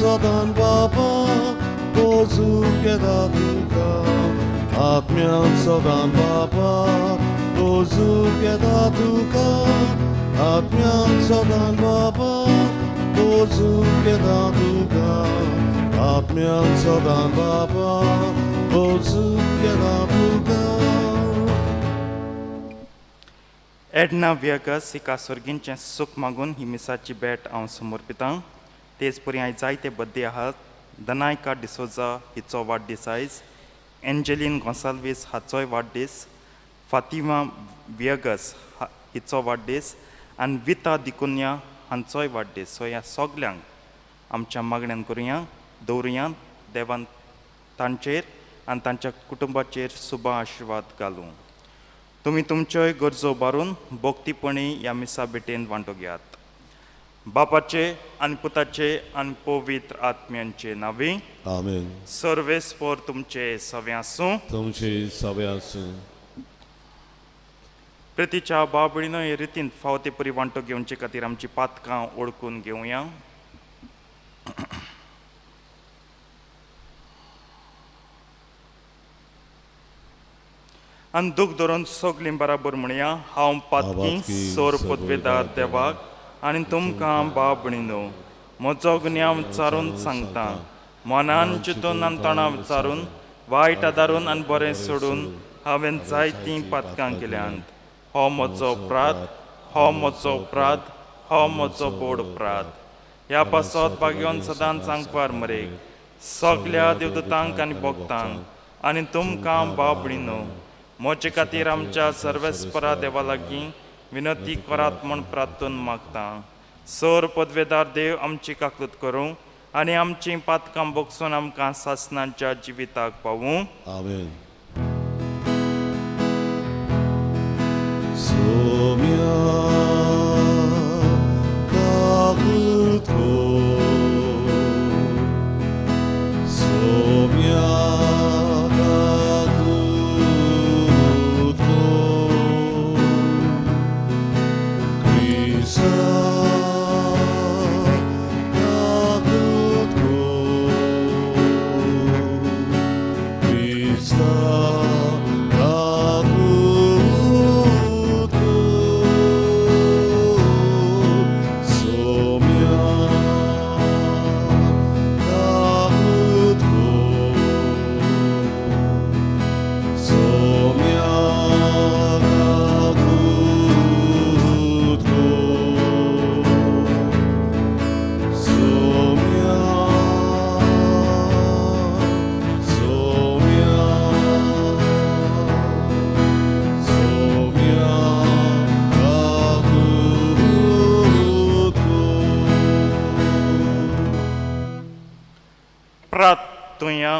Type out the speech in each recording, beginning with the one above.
सदान बाबा पोजूंक येता तुका आत्म्यान सदान बाबा पोजूंक येता तुका आत्म्यान सदान बाबा पोजूंक येता तुका आत्म्यान सदान बाबा पोजूंक येता तुका. एडना व्हिएगस हिका सर्गींचें सूख मागून ही मिसाची भेट हांव समर्पितां. तेच परी हांवें जायते बड्डे आहात. दनायका डिसोजा हिचो वाडदीस आयज, एंजेलीन गोंसाल्वीस हाचोय वाडदीस, फातिमा व्हिएगस हिचो वाडदीस आनी विता दिकुन्या हांचोय वाडदीस. सो ह्या सगल्यांक आमच्या मागण्यान करुया दवरुया. देवान तांचेर आनी तांच्या कुटुंबाचेर सुबा आशिर्वाद घालूं. तुमी तुमच्योय गरजो बारून भक्तीपणी ह्या मिसा भेटेन वांटो घेयात. बापाचे आनी पुताचे आनी पवित्र आत्म्यांचे नांवी आमेन. सर्वेस्पर तुमचे सवे आसूं. तुमचे सवे आसूं. प्रितीच्या बाबडीनो हे रितीन फावो ते परी वांटो घेवचे खातीर आमची पातकां ओळखून घेवया. आनी दूख धरून सगलीं बराबर म्हणया, हांव पातकी सोर पदवेदार देवाक आनी तुमकां बाबणीनो म्हजो गुन्यांव विचारून सांगता. मनान चिंतून आनी तोंडां विचारून वायट आदारून आनी बरें सोडून हांवें जायतीं पातकां केल्यांत. हो म्हजो अपराध, हो म्हजो अपराध, हो म्हजो बोड अपराध. ह्या पासत भाग्योन सदांच आंकवार मरेक सगल्या देवदूतांक आनी भक्तांक आनी तुमकां बाबणीनो म्हजे खातीर आमच्या सर्वेस्परा देवा लागीं विनंती करात म्हूण प्रार्थून मागता. सर पदवेदार देव आमची काकूत करूं आनी आमचीं पातकां भोगसून आमकां सासणाच्या जिविताक पावूं. आमेन. सोम्या काकूत कर, सोम्या काकूत कर, क्रिस्ता काकूत कर, क्रिस्ता काकूत कर, सोम्या काकूत कर, सोम्या काकूत कर, सोम्या, सोम्या, सोम्या काकूत कर. प्रार्थुया.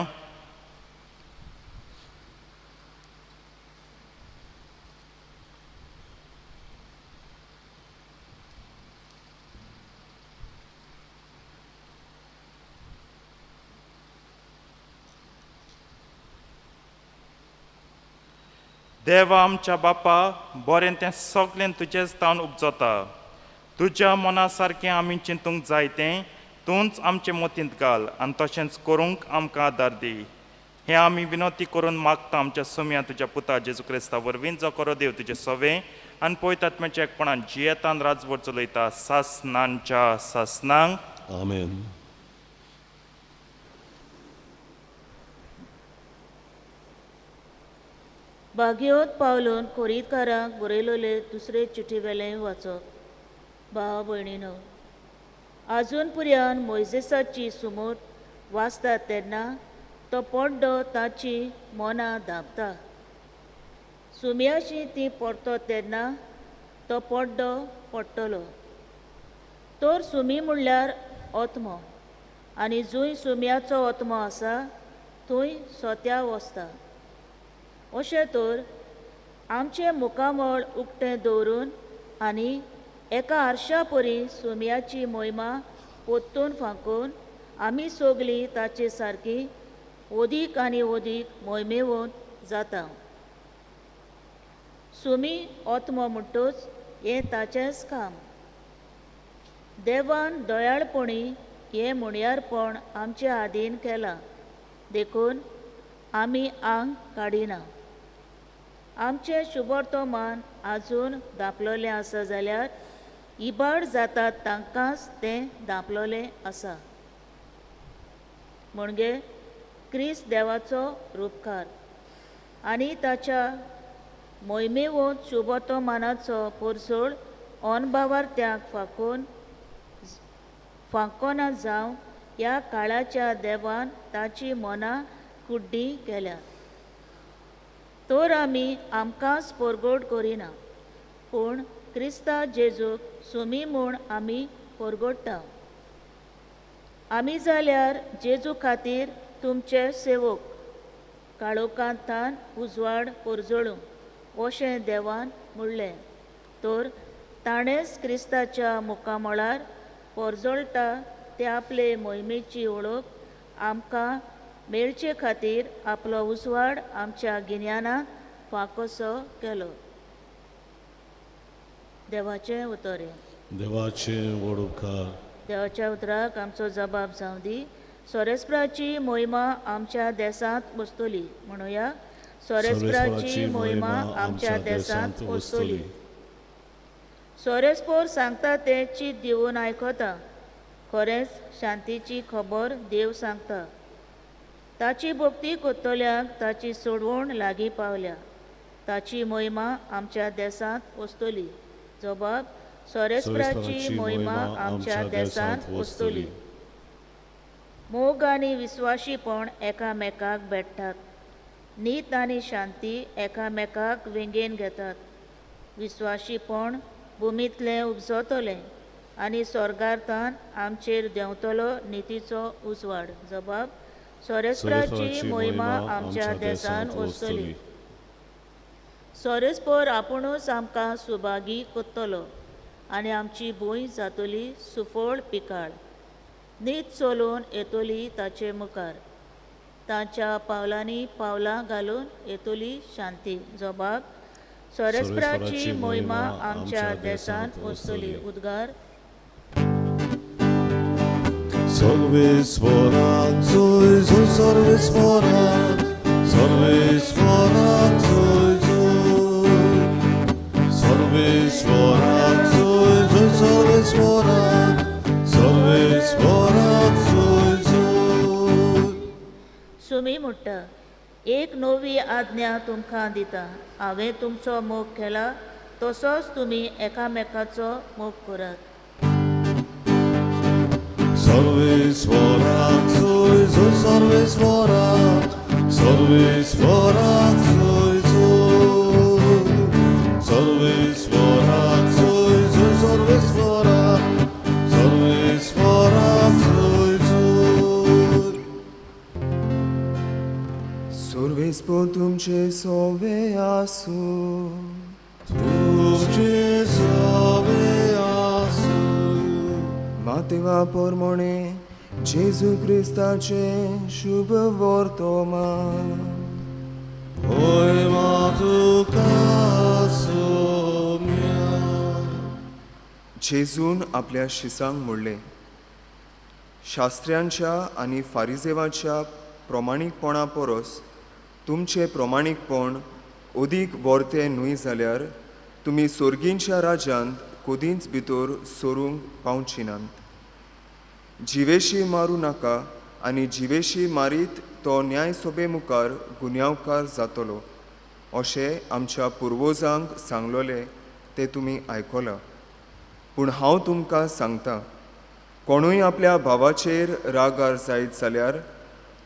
देवा आमच्या बापा, बरें तें सगळें तुजेच तावन उपजता. तुज्या मना सारकें आमी चिंतूंक जाय तें तूंच आमचे मतींत घाल आनी तशेंच करूंक आमकां आदार दी. हें आमी विनंती करून मागता आमच्या सोम्या तुज्या पुता जेजू क्रिस्ता वरवीं, जो करो देव तुजें सवें आनी पवित्र आत्म्याच्या एकपणान जियेतान राजवट चलयता सासनांच्या सासनांक. आमेन. भाग्योत पावलून कोरीतकारांक बरयलोले दुसरे चिठी वेलें वाचप. भाव भयणीनो, आजून पुर्यान मोयजेसाची सुमूट वाचतात तेन्ना तो पड्डो ताची मनां धांपता. सुमयाशी ती परतो तेन्ना तो पड्डो पडटलो. तर सुमी म्हणल्यार आत्मो आनी जंय सुमयाचो आत्मो आसा थंय सोत्या वसता. अशें तर आमचें मुखामळ उक्तें दवरून आनी एका आरशा परी सुमयाची मोहिमा पोत्तून फांकून आमी सगलीं ताचे सारकी ओदीक आनी ओदीक मोहिमेवंत जाता. सुमी आत्मो म्हणटच हें ताचेंच काम. देवान दयाळपणी हें मुणयारपण आमचे आदीन केलां, देखून आमी आंग काडिना. आमचें शुभवर्तमान आजून धांपलोलें आसा जाल्यार इबाड जातात तांकांच तें धांपलोलें आसा. म्हणजे क्रिस्त देवाचो रुपकार आनी ताच्या मोहिमेवंत शुभवर्तमानाचो पोरसोळ अनभावार्थ्यांक फांकोना जावं ह्या काळाच्या देवान ताची मनां कुड्डी केल्या. तर आमी आमकांच परगट करिना, पूण क्रिस्ता जेजूक सुमी म्हूण आमी परगट्टा. आमी जाल्यार जेजू खातीर तुमचे सेवक, काळोखांतल्यान उजवाड परजळूं अशें देवान म्हणलें. तर ताणेंच क्रिस्ताच्या मुखामळार परजळटा ते आपले मोहिमेची वळख आमकां मेळचे खातीर आपलो उजवाड आमच्या गिन्यानाक फांकोसो केलो. देवाचें उतर हें. देवाचें व्हड उपकार. देवाच्या उतराक आमचो जबाब जावं दी. सोरेस्पराची मोहिमा आमच्या देसांत वसतली म्हणुया. सोरेस्पराची मोहिमा आमच्या देसांत वसतली. सोरेस्पोर सांगता तें चीत दिवन आयकता. खरेंच शांतीची खबर देव सांगता. ताची भक्ती करतल्यांक ताची सोडवण लागीं पावल्या. ताची मोहिमा आमच्या देसांत वसतली. जबाब सोरेस्पराची मोहिमा आमच्या देसांत वसतली. मोग आनी विस्वाशीपण एकामेकाक भेट्टात. नीत आनी शांती एकामेकाक वेंगेन घेतात. विस्वाशीपण भुमींतलें उपजतलें आनी स्वर्गार्थान आमचेर देंवतलो नितीचो उजवाड. जबाब सोरेस्पराची मोहिमा आमच्या देसान वसतली. सोरेस्पोर आपुणूच आमकां सुभागी करतलो आनी आमची भूंय जातली सुफळ पिकाळ. नीत चलोवन येतली ताचे मुखार, ताच्या पावलांनी पावलां घालून येतली शांती. जबाब सोरेस्पराची मोहिमा आमच्या देसान वसतली. उद्गार सर्वेस्पराक जोय जोय, सर्वेस्पराक, सर्वेस्पराक जोय जोय, सर्वेस्पराक जोय जोय, सर्वेस्पराक, सर्वेस्पराक जोय जोय. सुमी म्हणटा, एक नवी आज्ञा तुमकां दिता, हांवें तुमचो मोग केला तसोच तुमी एकामेकाचो मोग करात. सर्वेस्पराक जोय जोय, सर्वेस्पराक, सर्वेस्पराक जोय जोय, सर्वेस्पराक जोय जोय, सर्वेस्पराक, सर्वेस्पराक जोय जोय. सर्वेस्पोर तुमचे सोवे आसूं. तुमचे सोवे आसूं. मातेवा पोरमोणे जेजू क्रिस्ताचे शुभ वर्तमान. होय तुका सोम्या. जेजून आपल्या शिसांक म्हणलें, शास्त्र्यांच्या आनी फारिजेवाच्या प्रमाणीकपणा परस तुमचें प्रमाणीकपण अदीक वर्तें न्हय जाल्यार तुमी सोर्गींच्या राज्यांत कदींच भितर सरूंक पावची नात. जिवेशी मारूं नाका आनी जिवेशी मारीत तो न्यायसभे मुखार गुन्यांवकार जातलो अशें आमच्या पुर्वजांक सांगलोलें तें तुमी आयकलां. पूण हांव तुमकां सांगता, कोणूय आपल्या भावाचेर रागार जायत जाल्यार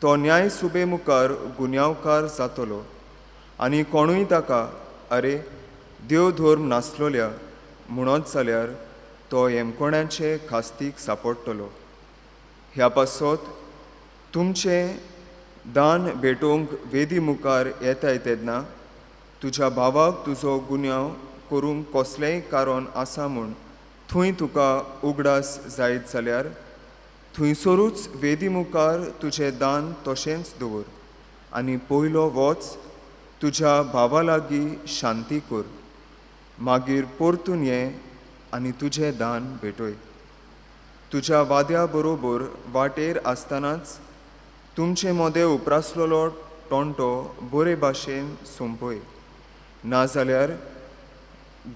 तो न्यायसभे मुखार गुन्यांवकार जातलो आनी कोणूय ताका अरे देव धर्म नासलोल्या म्हणत जाल्यार तो येमकोण्याचे खास्तीक सापडटलो. ह्या पासत तुमचें दान भेटोवंक वेदी मुखार येताय तेन्ना तुज्या भावाक तुजो गुन्यांव करूंक कसलेंय कारण आसा म्हूण थंय तुका उगडास जायत जाल्यार थंयसरूच वेदी मुखार तुजें दान तशेंच दवर आनी पयलो वच तुज्या भावा लागीं शांती कर, मागीर परतून ये आनी तुजें दान भेटय. तुज्या वाद्या बरोबर वाटेर आसतनाच तुमचे मदें उप्रासलेलो टोंटो बरे भाशेन सोंपय, नाजाल्यार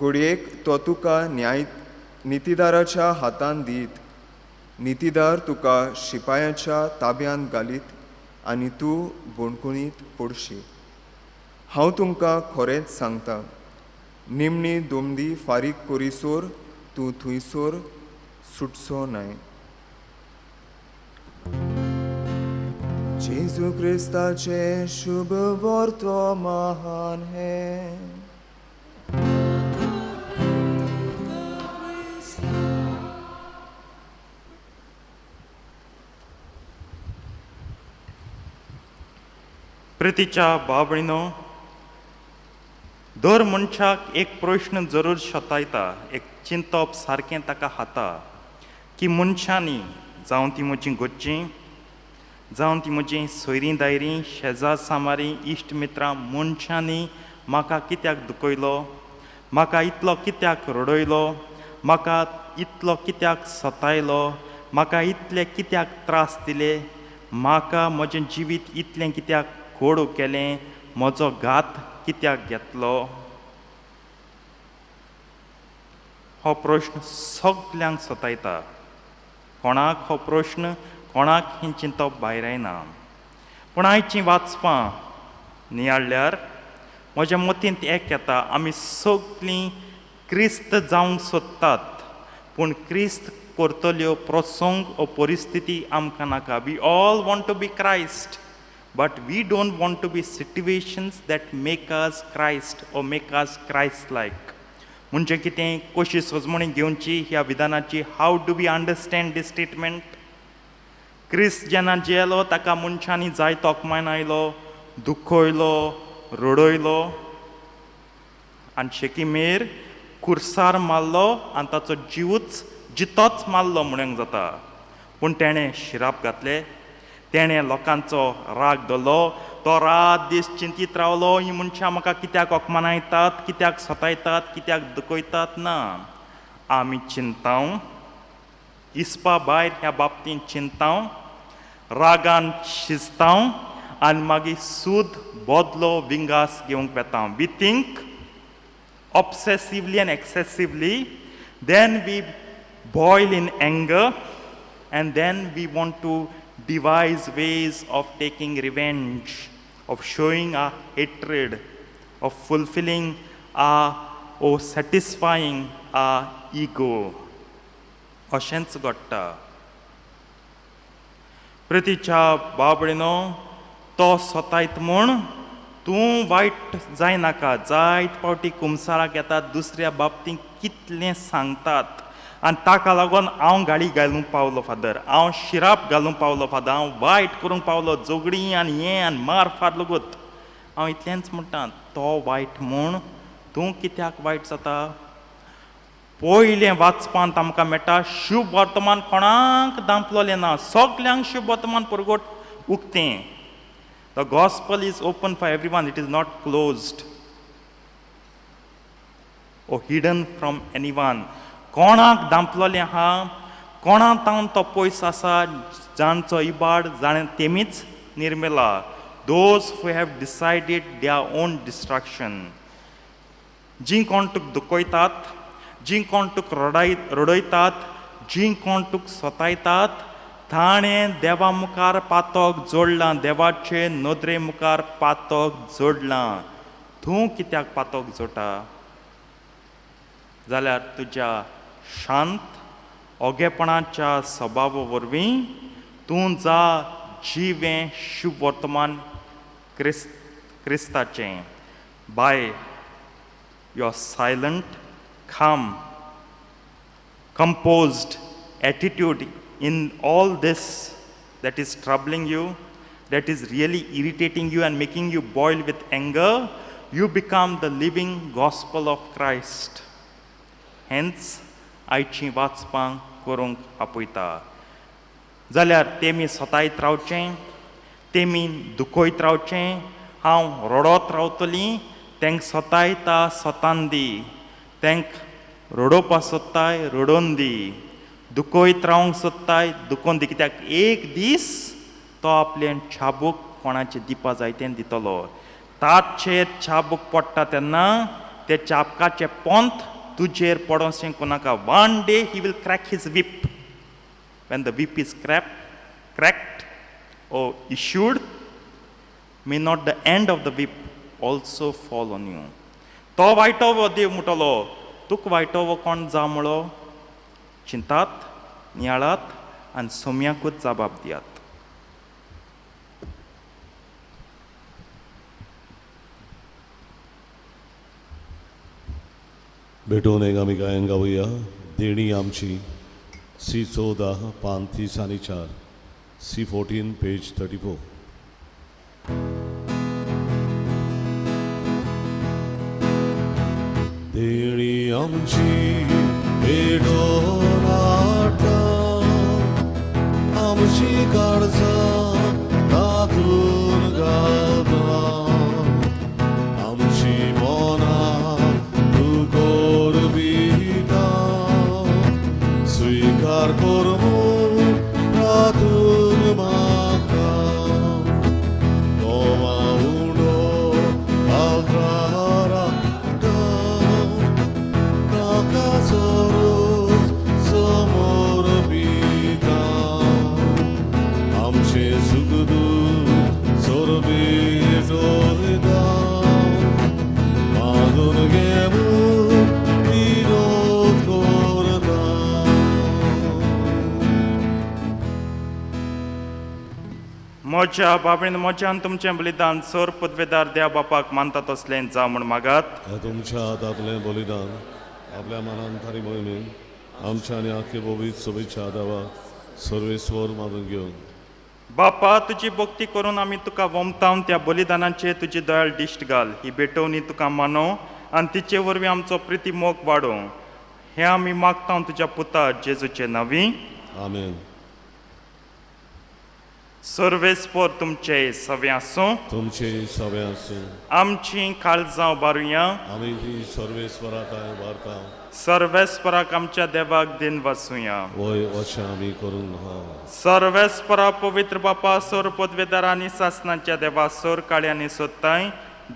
घडयेक तो तुका न्याय नितीदाराच्या हातान दीत, नितीदार तुका शिपायाच्या ताब्यांत घालीत आनी तूं बणकुणीत पडशी. हांव तुमकां खरेंच सांगता, निमणी दोमदी फारीक करीसर तूं थंयसर सुटचो नाय. जेजू क्रिस्ताचें शुभ वर्तमान हें. प्रितीच्या भाव-भयणीनो, दर मनशाक एक प्रश्न जरूर शतायता, एक चिंतप सारकें ताका खाता की मनशांनी जावं ती म्हजी घरचीं, जावं ती म्हजी सोयरीं दायरीं, शेजार सामारी, इश्ट मित्रां, मनशांनी म्हाका कित्याक दुखयलो, म्हाका इतलो कित्याक रडयलो, म्हाका इतलो कित्याक सतायलो, म्हाका इतले कित्याक त्रास दिले, म्हाका म्हजें जिवीत इतलें कित्याक कोडू केलें, म्हजो घात कित्याक घेतलो. हो प्रश्न सगल्यांक सतायता. कोणाक हो प्रश्न, कोणाक हें चिंतप भायर येना. पूण आयचीं वाचपां नियाळ्ळ्यार म्हज्या मतींत एक येता, आमी सगलीं क्रिस्त जावंक सोदतात, पूण क्रिस्त करतल्यो प्रसंग ओ परिस्थिती आमकां नाका. We all want to be Christ, but we don't want to be situations that make us Christ or make us Christ like. म्हणजे कितें, कशी सजमणी घेवची ह्या विधानाची? How do we understand this statement? क्रिस्त जेन्ना जियेलो ताका मनशांनी जायतो अपमान आयलो, दुखयलो, रडयलो आनी शेकीमेर कुर्सार मारलो आनी ताचो जिवूच जितोच मारलो म्हणूंक जाता. पूण तेणें शिराप घातले, तेणें लोकांचो राग धरलो, तो रात दीस चिंतीत रावलो, ही मनशां म्हाका कित्याक अपमानायतात, कित्याक सतायतात, कित्याक दुखयतात. ना, आमी चिंताव इसपा भायर ह्या बाबतींत चिंताव, रागान शिजताव आनी मागीर सूद बदलो विंगास घेवंक वेता. We think obsessively and excessively, then we boil in anger, and then we want to devise ways of taking revenge, of showing our hatred, of fulfilling our or satisfying our ego. अशेंच घडटा. प्रितीच्या बाबडीनो, तो सोतायत म्हूण तूं वायट जायनाका. जायत फावटी कुमसाराक येतात, दुसऱ्या बाबतींत कितलें सांगतात आनी ताका लागून हांव गाळी घालूंक पावलो फादर, हांव शिराप घालूंक पावलो फादर, हांव वायट करूंक पावलो, झगडीं आनी हें आनी मार फार लगूत. हांव इतलेंच म्हणटा, तो वायट म्हूण तूं कित्याक वायट जाता? पयलें वाचपांत आमकां मेळटा, शुभ वर्तमान कोणाक दांपलोलें ना, सगल्यांक शुभ वर्तमान परगट उक्तें. The gospel is open for everyone, it is not closed or hidden from anyone. कोणाक दांपलोलें आहा, कोणा तावन तो पयस आसा, जांचो इबाड जाणें तेमीच निर्मिला. Those who have decided their own destruction. जीं कोण तुका दुखयतात, जीं कोण तुका रडयतात, जीं कोण तुका सतायतात, ताणें देवा मुखार पातक जोडलां, देवाचे नदरे मुखार पातक जोडलां. तूं कित्याक पातक जोडटा? जाल्यार तुज्या शांत ओगेपणाच्या सभावा वरवीं तूं जा जिवें शुभ वर्तमान क्रिस्ताचें. By your silent, calm, composed attitude in all this that is troubling you, that is really irritating you and making you boil with anger, you become the living gospel of Christ. Hence, आयचीं वाचपां करूंक आपयता. जाल्यार तेमी सतायत रावचें, तेमी दुखयत रावचें, हांव रडत रावतलीं, तेंक सतायता सतान दी, तेंक रडोवपा सोदताय रडोवन दी. दुखयत रावंक सोदताय दुखोवन दी, कित्याक एक दीस तो आपलें छाबूक कोणाचें दिवपा जाय तें दितलो. ताचेर छाबूक पडटा तेन्ना ते चाबकाचें पोंत तुजेर पडोशें कोणाका. One day he will crack his whip. When the whip is cracked or issued, may not the end of the whip also fall on you. तो वायटो देव म्हणटलो, तुका वायटो कोण जा म्हळो? चिंतात, नियाळात आनी सोम्याकूच जबाब दियात. भेटून एक आमी गायन गावया. देणी आमची, सी 14 पान 30 आनी 4, सी 14 पेज 34. देणी आमची भेटून हाडटा, आमची काळजां तातूंत घालता, आमची मनां तूं करबिता, स्विकार कर म्हूण प्रार्थून मागता. तोवा उंडो आल्तार हाडटा, ताका सरोज समोर पिता, आमचें सुख दूख सोरबेटोयता, मागून घे म्हूण विनोद करता. म्हज्या बाबणीन म्हज्यान तुमचें बलिदान सर पदवेदार देव बापाक मानता तसलें जा म्हूण मागात. हें तुमच्या हातांतलें बलिदान आपल्या मनान थारी मोहिमेन आमच्या आनी आख्खे बोबीत सोबीच्या देवाक सर्वेस्वर मानून घेवन. बापा, तुजी भक्ती करून आमी तुका वमतावन त्या बलिदानाचेर तुजी दयाळ दिश्ट घाल. ही भेटवणी तुका मानव आनी तिचे वरवीं आमचो प्रिती मोग वाडोवं, हें आमी मागता तुज्या पुता जेजूचे नांवी. आमेन. सर्वेस्पर तुमचे सवे आसूं. तुमचे सवे आसूं. आमची काळजां उबारुया. आमी ती सर्वेस्वरा थंय उबारता. सर्वेस्पराक आमच्या देवाक दिन वासुया. वय अशें आमी करूंक ना. सर्वेस्परा पवित्र बापा, सोर पदवेदार आनी सासनाच्या देवा, सोर काळ्यांनी सोदताय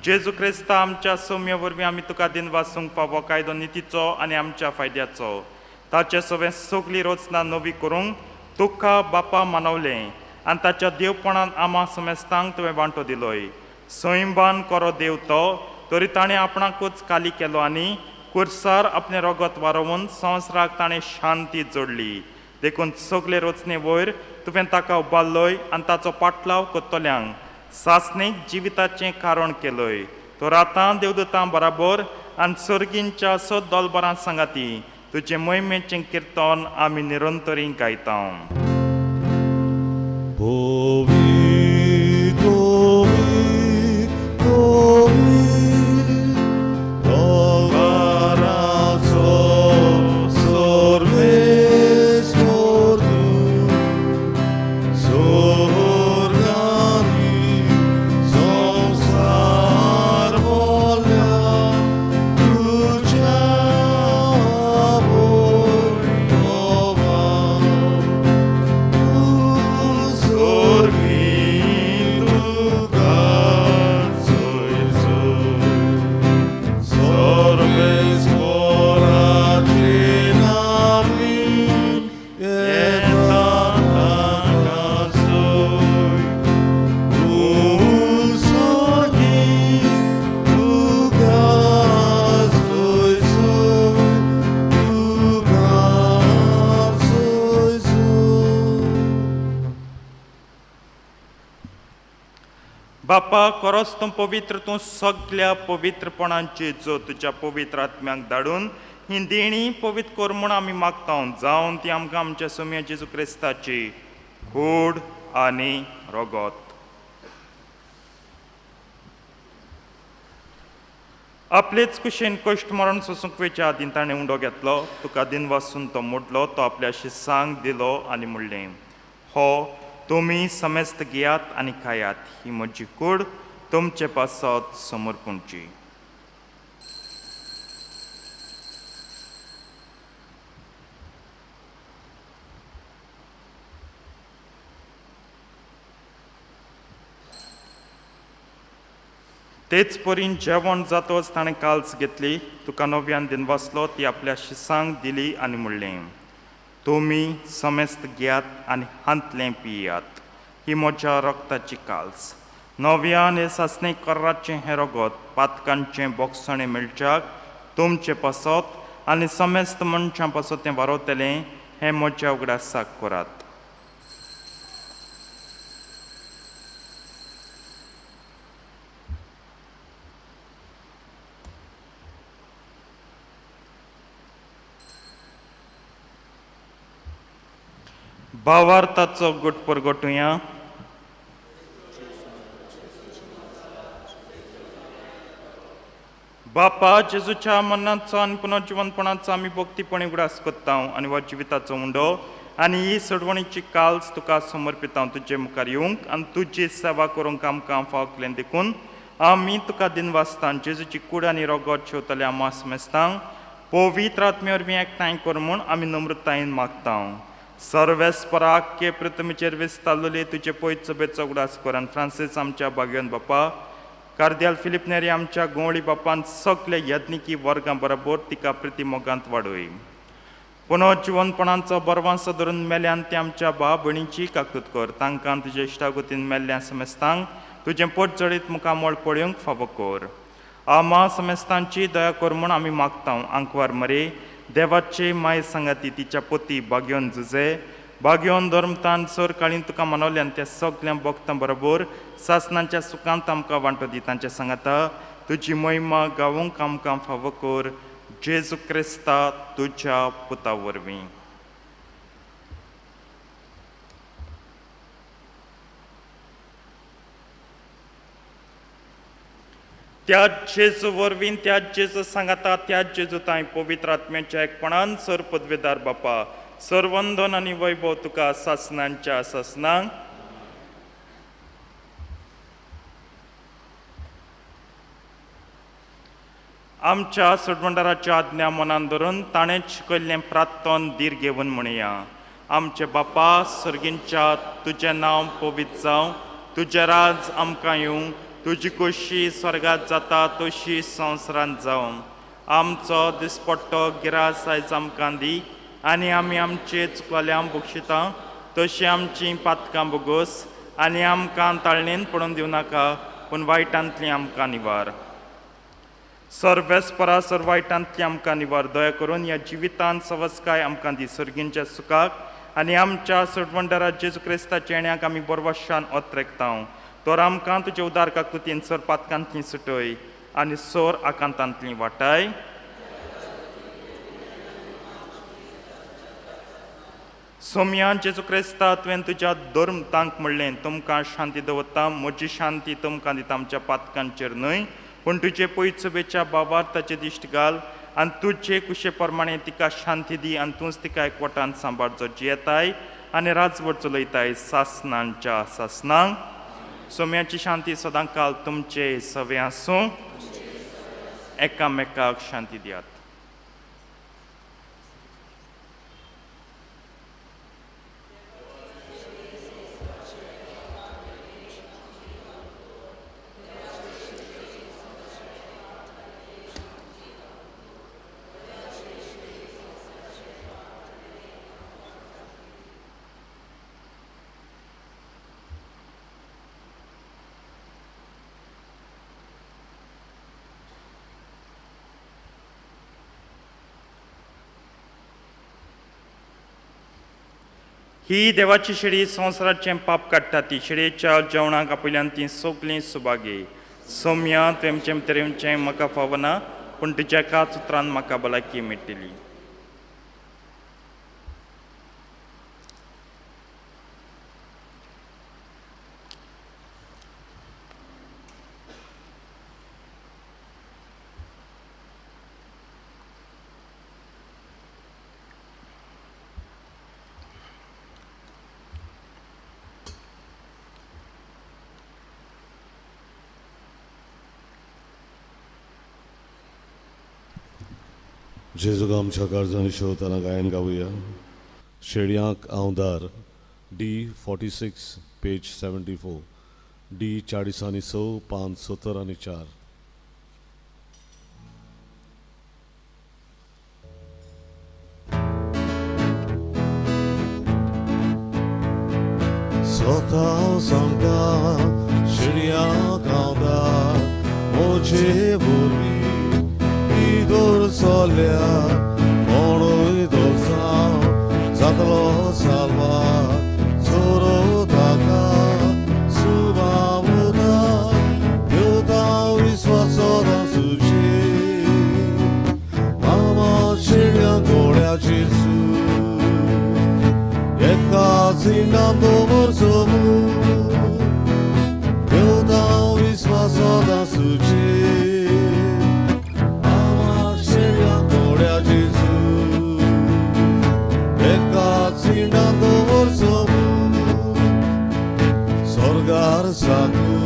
जेजू क्रिस्ता आमच्या सौम्य वरवीं आमी तुका दिन वासूंक फावो कायदो नितीचो आनी आमच्या फायद्याचो. ताचे सवें सगली रचना नवी करूंक तुका बापा मानवलें आनी ताच्या देवपणान आमा समेस्तांक तुवें वांटो दिलोय. सैंबान करो देव तो, तरी ताणें आपणाकूच काली केलो आनी कुर्सार आपलें रगत वारोवन संवसाराक ताणें शांती जोडली. देखून सगले रचने वयर तुवें ताका उबारलोय आनी ताचो पाटलाव करतल्यांक सासणीक जिविताचें कारण केलोय. तर आतां देवदूतां बराबर आनी सर्गींच्या सद दोलबरां सांगाती तुजें मोहिमेचें किर्तन आमी निरंतरी गायता. बापा, खरोच तूं पवित्र, तूं सगल्या पवित्रपणांची जो तुज्या पवित्र आत्म्याक धाडून ही देणी पवित्र कर म्हूण आमी मागता, जावन ती आमकां आमच्या सोम्या जेजू क्रिस्ताची कूड आनी रगत. आपलेच कुशेन कश्ट मरण सोसूंक वेच्या आदीं ताणें उंडो घेतलो, तुका दिनवासून तो मोडलो, तो आपल्या शिसांक दिलो आनी म्हणलें, हो तुमी समेस्त घेयात आनी खायात, ही म्हजी कूड तुमचे पासत समर्पणची. तेच परीन जेवण जातच ताणें काल्स घेतली, तुका नव्यान दिनवासलो, ती आपल्या शिसांक दिली आनी म्हणलें, तुमी समेस्त घेयात आनी हांतलें पियात, ही म्हज्या रक्ताची काल्स, नव्यान हे सासणे कराचें हें रगत पातकांचें बोगसणें मेळच्याक तुमचें पासत आनी समेस्त मनशां पासत तें वारवतलें, हें म्हज्या उगडासाक करात. भावार्थाचो गुट परगटुया. बापा, जेजूच्या मरणाचो आनी पुनर्जिवनपणाचो आमी भक्तीपणी उगडास करता आनी हो जिविताचो उंडो आनी ही सोडवणीची काल्स तुका समर्पिता. तुजे मुखार येवंक आनी तुजी सेवा करूंक आमकां फाव केलें देखून आमी तुका दिनवासता. जेजूची कूड आनी रगत शेवतल्या आमा समेस्तांक पवित्र आत्मे वरवीं एकठांय कर म्हूण आमी नम्रतायेन मागता. सर्वेस्परा आख्खे पृथ्वीचेर विस्तारलेली तुजे पयत उगडास कर आनी फ्रांसीस आमच्या भाग्यवन बापा, कार्दियाल फिलीप नेरी आमच्या गोंवळी बापान सगळे यज्ञिकी वर्गां बरोबर तिका प्रिती मोगांत वाडय. पुनर्जिवनपणाचो बरवांसो धरून मेल्यान ते आमच्या भाव भयणीची काकूत कर. तांकां तुजे इश्टागतीन मेल्ल्या समेस्तांक तुजें पोट जडीत मुखामळ पळोवंक फावो कर. आमा समेस्तांची दया कर म्हूण आमी मागता. आंकवार मरे देवाचे माय सांगाती तिच्या पोती बागयोन जुजे बागयोन धर्मतान सर काळीन तुका मनवल्यान त्या सगळ्या भक्तां बरोबर सासनांच्या सुखांत आमकां वांटो दी. तांच्या सांगाता तुजी महिमा गावूंक आमकां फावो कर, जेजू क्रिस्ता तुज्या पुता वरवीं. त्या जेजू वरवीं, त्या जेजू सांगाता, त्या जेजू तांय पवित्र आत्म्याच्या एकपणान सर पदवेदार बापा, सर्वंदन आनी वैभव तुका सासनांच्या सासनांक. आमच्या सोडवणदाराच्या आज्ञा मनान धरून ताणें शिकयल्लें प्रार्थन धीर घेवन म्हणया. आमचे बापा सर्गींच्या, तुजें नांव पवित्र जावं, तुजें राज आमकां येवं, तुजी खोशी स्वर्गात जाता तशी संवसारांत जावं. आमचो दिसपट्टो गिरास आयज आमकां दी आनी आमी आमचे चुकल्यां बक्षिता तशी आमची पातकां बोगोस आनी आमकां ताळणेन पडून दिवं नाका, पूण वायटांतली आमकां निवार. सर्वेस्परा सर वायटांतली आमकां निवार. दया करून ह्या जिवितांत सवस्काय आमकां दी, सर्गींच्या सुखाक आनी आमच्या सोडवणदारा जेजू क्रिस्ताच्या येण्याक आमी बरवशान ओत्रेकता. तर आमकां तुजे उदार काकुतीन सर पातकांतली सुटय आनी सोर आकांतांतली वाटाय. सोमया जेजू क्रिस्ता, तुवें तुज्या धर्म तांक म्हणलें, तुमकां शांती दवरता, म्हजी शांती तुमकां दिता, आमच्या पातकांचेर न्हय पूण तुजे पयसुबेच्या बाबार ताचे दिश्ट घाल आनी तुजे कुशे प्रमाणे तिका शांती दी आनी तूंच तिका एकवटान सांबाळ, जो जियेताय आनी राजवट चलयताय सासनांच्या सासनांक. सोम्याची शांती सदां काल तुमचे सवे आसूं. एकामेकाक शांती दियात. ही देवाची शेळी संवसाराचें पाप काडटा, ती शेळयेच्या जेवणाक आपयल्यान ती सगळीं सुभागी. सोम्या, तुवें तरेचें म्हाका फावना, पूण तुज्या एकाच उतरान म्हाका भलायकी मेळटली. जेजूक आमच्या काळजांनी शेवताना गायन गावया. शेडयांक आंवदार, D 46 page 74. डी 40 आनी 6, पान 70 आनी 4. स्वता सांगता शिड्या गावता मोजे वरवीं इगोर चल्ल्या कोणूय दोळसांव जातलो साल्वा चोरो ताका सुबावता देवता विस्वास सदां सुचे मामा शिड्या गोड्या जेजू एका जिणान दवर सोबू देवता विस्वास सदां सुचे मामा शेळ्या गोड्या जेजू एका जिणान दवर सोबू स्वर्गार साकू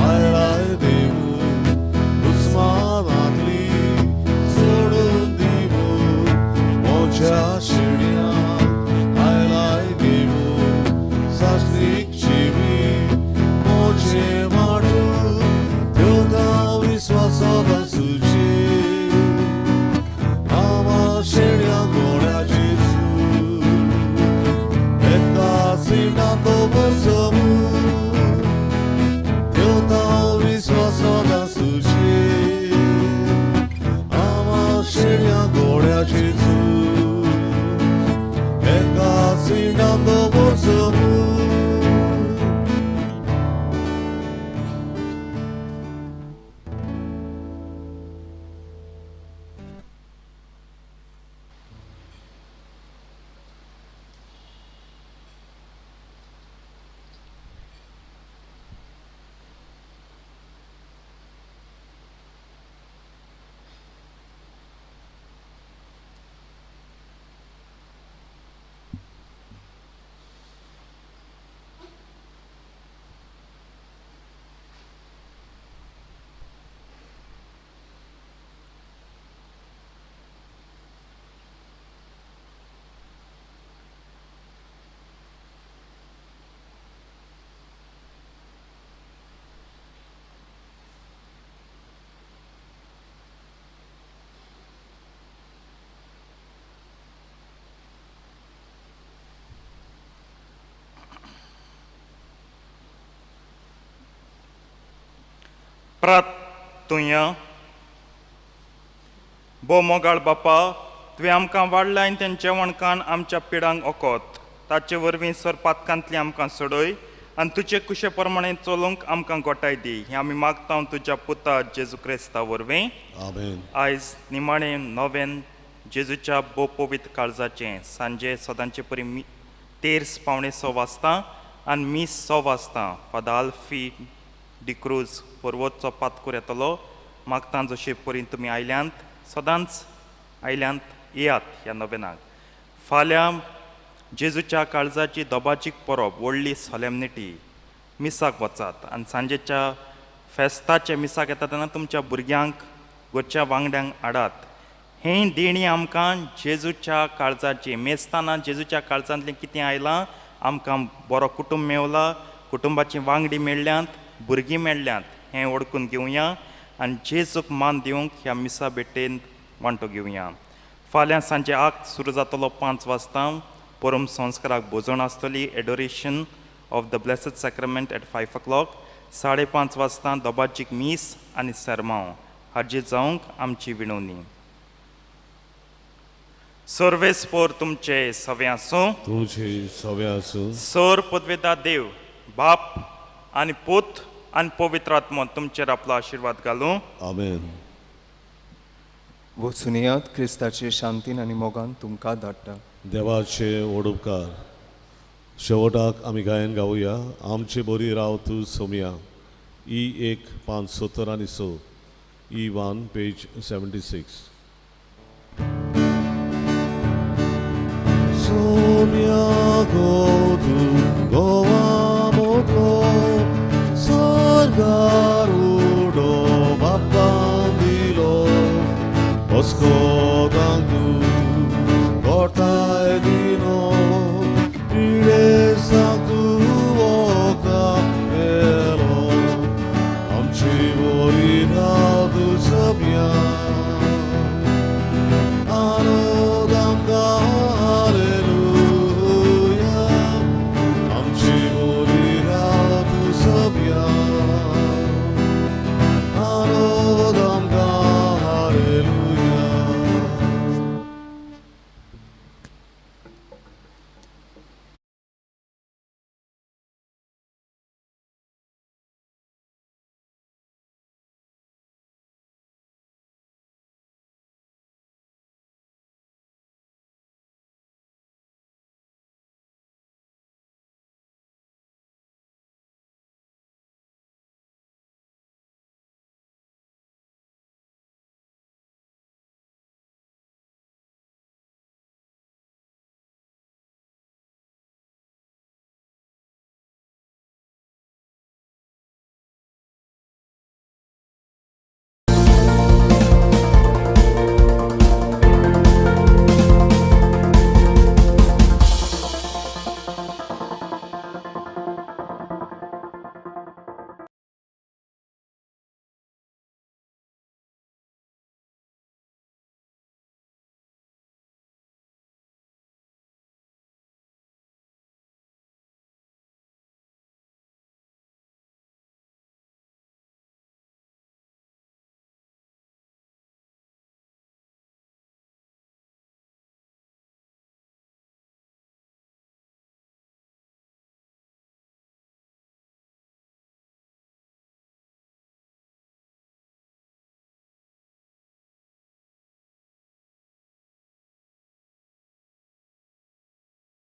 आयलाय देवू दुस्मानांतली सोडून दिवू म्हज्या शिड्या प्रार्थुया. भोव मोगाळ बापा, तुवें आमकां वाडलां आनी तें जेवणकान आमच्या पिडांक ओकोत, ताचे वरवीं सर पातकांतली आमकां सोडय आनी तुजे कुशे प्रमाणे चलूंक आमकां गोटाय दी. हें आमी मागता तुज्या पुता जेजू क्रिस्ता वरवीं. आमेन. आयज निमाणें नवेन जेजूच्या भोव पवित्र काळजाचें सांजे सदांचे परी 2:45 वाजता आनी मीस 6 वाजता फादर आल्फी डिक्रूज पर्वतचो पातकूर येतलो. मागता जशे परी तुमी आयल्यांत सदांच आयल्यांत येयात ह्या नवेनाक. फाल्यां जेजूच्या काळजाची दबाजीक परब व्हडली सोलेमनिटी मिसाक वचात आनी सांजेच्या फेस्ताच्या मिसाक येता तेन्ना तुमच्या भुरग्यांक घरच्या वांगड्यांक हाडात. हें देणी आमकां जेजूच्या काळजाची मेजताना जेजूच्या काळजांतलें कितें आयलां, आमकां बरो कुटुंब मेवला, कुटुंबाची वांगडी मेळ्ळ्यांत, भुरगीं मेळ्ळ्यांत, हें वळखून घेवया आनी जेजूक मान दिवंक ह्या मिसा भेटेन वांटो घेवया. फाल्यां सांजे आक्त सुरू जातलो 5 वाजता. परम संस्काराक भोजन आसतली, adoration of the blessed sacrament at 5 o'clock. 5:30 वाजता दबाजीक मीस आनी सेरमांव हाजीर जावंक आमची विनवणी. सर्वेस्पोर तुमचे सवे आसूं. तुमचे सवे आसूं. सर पदवेदा देव बाप आनी पूत आनी पवित्र आत्मो तुमचेर आपलो आशिर्वाद घालूं. आमेन. वचुनयात क्रिस्ताचे शांतीन आनी मोगान तुमकां धाडटा. देवाचे वडुपकार. शेवटाक आमी गायन गावया आमचे बरी राव तूं सोमया. ई 1 पान 70 आनी 6, ई 1 पेज 76. सोम्या गो तूं गोवा मोतलो स्वर्गार